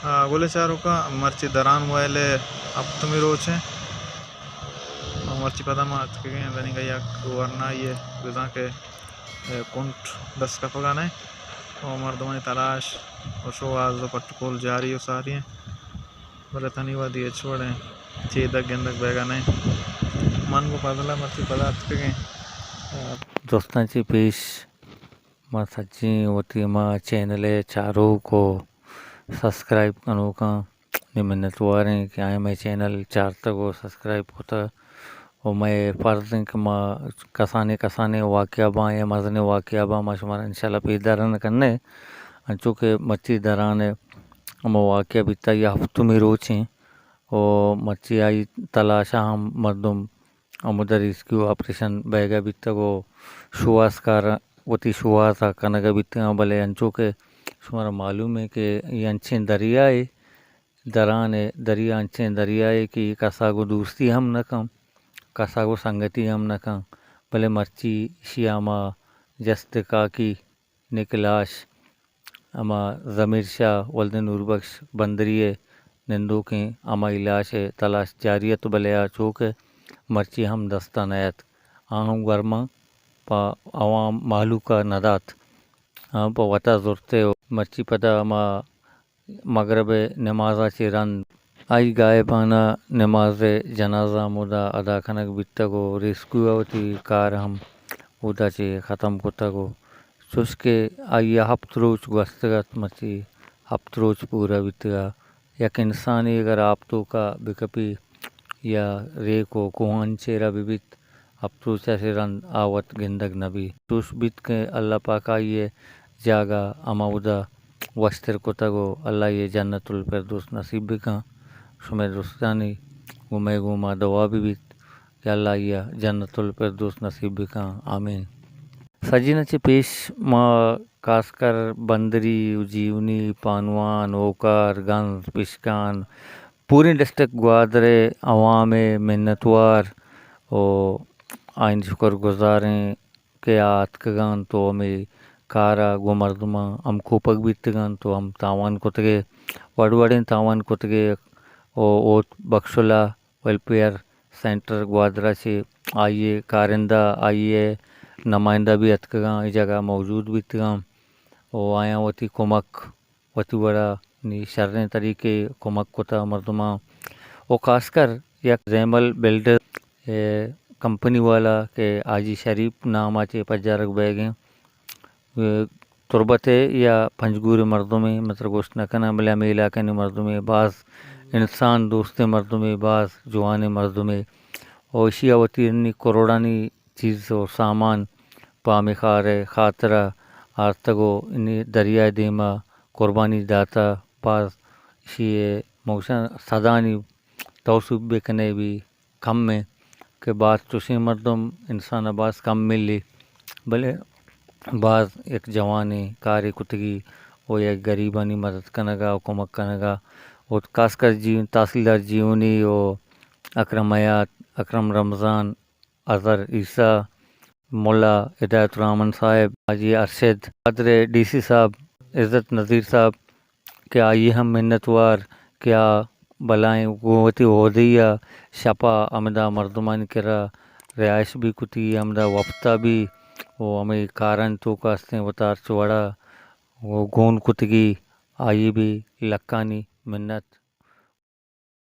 آ، گلیں چاروکاں، مرچی دران موبائل ءِ ہپتمی روچ ایں۔ آ، مرچی پدا ما اتکگیں دنیگا یک ورنایے بزاں کہ، اے، کنٹ دست کپگا نہ ایں۔ او مردمانی تلاش و شوہاز و پٹ و پول جاری و ساری ایں۔ بلے تنی وہدی ہچ وڑیں چیدگ گندگ بیگا نہ ایں۔ من گوں فاضل ءَ مرچی پدا اتکگیں۔ آ، دوستاں چہ پیش ما سجیں وتی ہما چینل ءِ چاروک و سبسکرائب کنوکاں نی منتوار ایں کہ آیاں مئے چینل چارتگ و سبسکرائب کتگ و مئے فرض ایں کہ ما کسانیں کسانیں واقعہ باں یا مزنیں واقعہ باں، ما شمارا انشاءاللہ پیش داران کنیں۔ انچو کہ مرچی دران ءِ ہما واقعہ بیتا، یا ہفتمی روچ ایں و مرچی آئی تلاشا ہم مردم ہمودا ریسکیو آپریشن بئیگا بیتگ و شوہازکار وتی شوہاز ءَ کنگا بیتگاں، بلے انچو کہ شمارا معلوم ایں کہ اے انچیں دریائے، دران ءِ دریا انچیں دریائے کہ اے کسا گوں دوستی ہم نہ کن، کسا گوں سنگتی ہم نہ کن، بلے مرچی ایشی ءَ ہما جست کاکی نکلاش، ہما ضمیر شاہ ولد نور بخش بندری ءِ نندوکیں ہمائی لاش ءِ تلاش جاری ات، بلے آ چو کہ مرچی ہم دستا نیاتک، آ ہم گورماں پہ عوام مہلوکا ندات، آ پہ وتا زرت ءُ مرچی پدا ہما مغرب ءِ نمازا چہ رند آئی گائبانہ نماز ءِ جنازہ ہمودا ادا کنگ بیتگ ءُ ریسکیو ءَ وتی کار ہم اودا چہ ختم کتگ ءُ چوش کہ آئی ءَ ہپت روچ گوستگ ات، مرچی ہپت روچ پورا بیتگ ءَ۔ یک انسانے اگر آپ توکا بکپی یا ریک ءُ کوہانی چیرا ببیت، ہپت روچ ءَ چہ رند آ وت گندگ نہ بیت۔ چوش بیت کہ اللہ پاک آئی ءِ جاگہ ہما اودا وشتر کتگ ءُ اللہ آئی ءَ جنت الفردوس نصیب بکن۔ شمئے درستانی گوں مئے گوما دعا ببیت کہ اللہ آئی ءَ جنت الفردوس نصیب بکن۔ آمین۔ سجیناں چہ پیش ما کاسکر بندری ءُ جیونی، پانوان، اوکار، گنز، پشکان، پوریں ڈسٹرکٹ گوادر ءِ عوام ءِ منتوار ءُ آئین شکر گزار ایں کہ آ اتکگ انت ءُ ہمے کار ءَ گوں مردماں ہمکوپگ بیتگ انت ءُ ہم تاوان کتگ ءُ وڑ وڑیں تاوان کتگ ءُ اوت بخش اللہ ویلفیئر سینٹر گوادر ءَ چہ آئی ءِ کارندہ، آئی ءِ نمائندہ بھی اتکگاں، اے جاگہ ءَ موجود بیتگاں ءُ آیاں وتی کمک وتی وڑا نی شریں طریقے کمک کتا مردماں ءُ خاص کر یک زیمل بلڈر، اے، کمپنی والا کہ حاجی شریف نام ءَ چہ پجارگ بیگ ایں، اے، تربت ءِ یا پنجگور ءِ مردمے، مطلب گوشت نہ کناں، بلے ہمے علاقہ نی مردمے، باز انسان دوستیں مردمے، باز جوانیں مردمے ءُ ایشی ءَ وتی انی کروڑانی چیز ءُ سامان پہ ہمے کار ءِ خاطر ءَ آرتگ ءُ انی دریا ءِ دیم ءَ قربانی داتہ۔ باز ایشی ءِ موشاں صدانی توسیپ بہ کن ئے بھی کم ایں کہ باز چوشیں مردم انسان ءَ باز کم ملی، بلے باز یک جوانیں کارے کتگی ءُ یک گریبانی مدد کنگ ءَ ءُ کمک کنگ ءَ ءُ خاص کر جی-، تحصیلدار جیونی ءُ اکرم حیات، اکرم رمضان، اظہر عیسیٰ، ملا ہدایت الرحمن صاحب، حاجی ارشد، گوادر ءِ ڈی سی صاحب، عزت نذیر صاحب کہ آئی ءِ ہم منتوار کہ آ بلاہیں گوں وتی عہدہ ءَ شپ ءَ ہمدا مردمانی کرا رہائش بھی کتی، ہمدا وپتا بھی ءُ ہمے کارانی توکا استیں وتا ہرچ وڑا گون کتگی، آئی ءَ بھی لکانی منت۔